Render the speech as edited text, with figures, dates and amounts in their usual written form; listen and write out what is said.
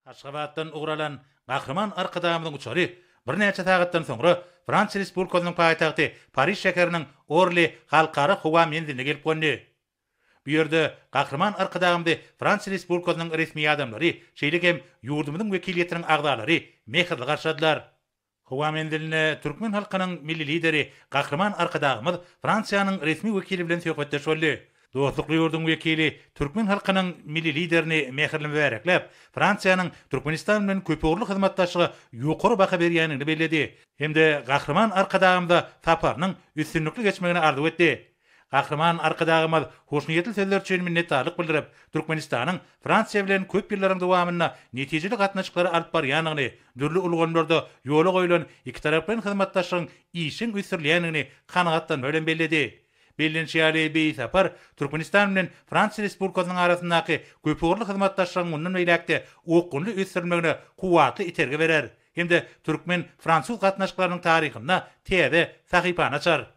Aşgabatdan ugur alan Gahryman Arkadagymyzyň uçary birnäçe sagatdan soňra Fransiýa Respublikasynyň paýtagty Pariž şäheriniň Orli halkara howa menziline gelip gondy. Bu ýerde Gahryman Arkadagymyzy Fransiýa Respublikasynyň resmi adamlary, şeýle hem ýurdumyzyň wekiliýetiniň agzalary mähirli garşyladylar. Howa menzilinde türkmen halkynyň Milli Lideri Gahryman Arkadagymyz Fransiýanyň resmi wekili bilen söhbetdeş boldy. Dostlukly ýurduň wekili türkmen halkynyň Milli Liderini mähirli mübärekläp, Fransiýanyň Türkmenistan bilen köpugurly hyzmatdaşlyga ýokary baha berýändigini belledi hem-de Gahryman Arkadagymyza saparynyň üstünlikli geçmegini arzuw etdi. Gahryman Arkadagymyz hoşniýetli sözler üçin minnetdarlyk bildirip, Türkmenistanyň Fransiýa bilen köp ýyllaryň dowamynda netijeli gatnaşyklary alyp barýandygyny, dürli ulgamlarda ýola goýlan ikitaraplaýyn hyzmatdaşlygyň işjeň ösdürilýändigini kanagatlanma bilen belledi. Bellenişi ýaly, bu sapar Türkmenistan bilen Fransiýa Respublikasynyň arasyndaky köpugurly hyzmatdaşlygyň mundan beýläk-de okgunly ösdürilmegine kuwwatly itergi berer hem-de türkmen-fransuz gatnaşyklarynyň taryhynda täze sahypany açar.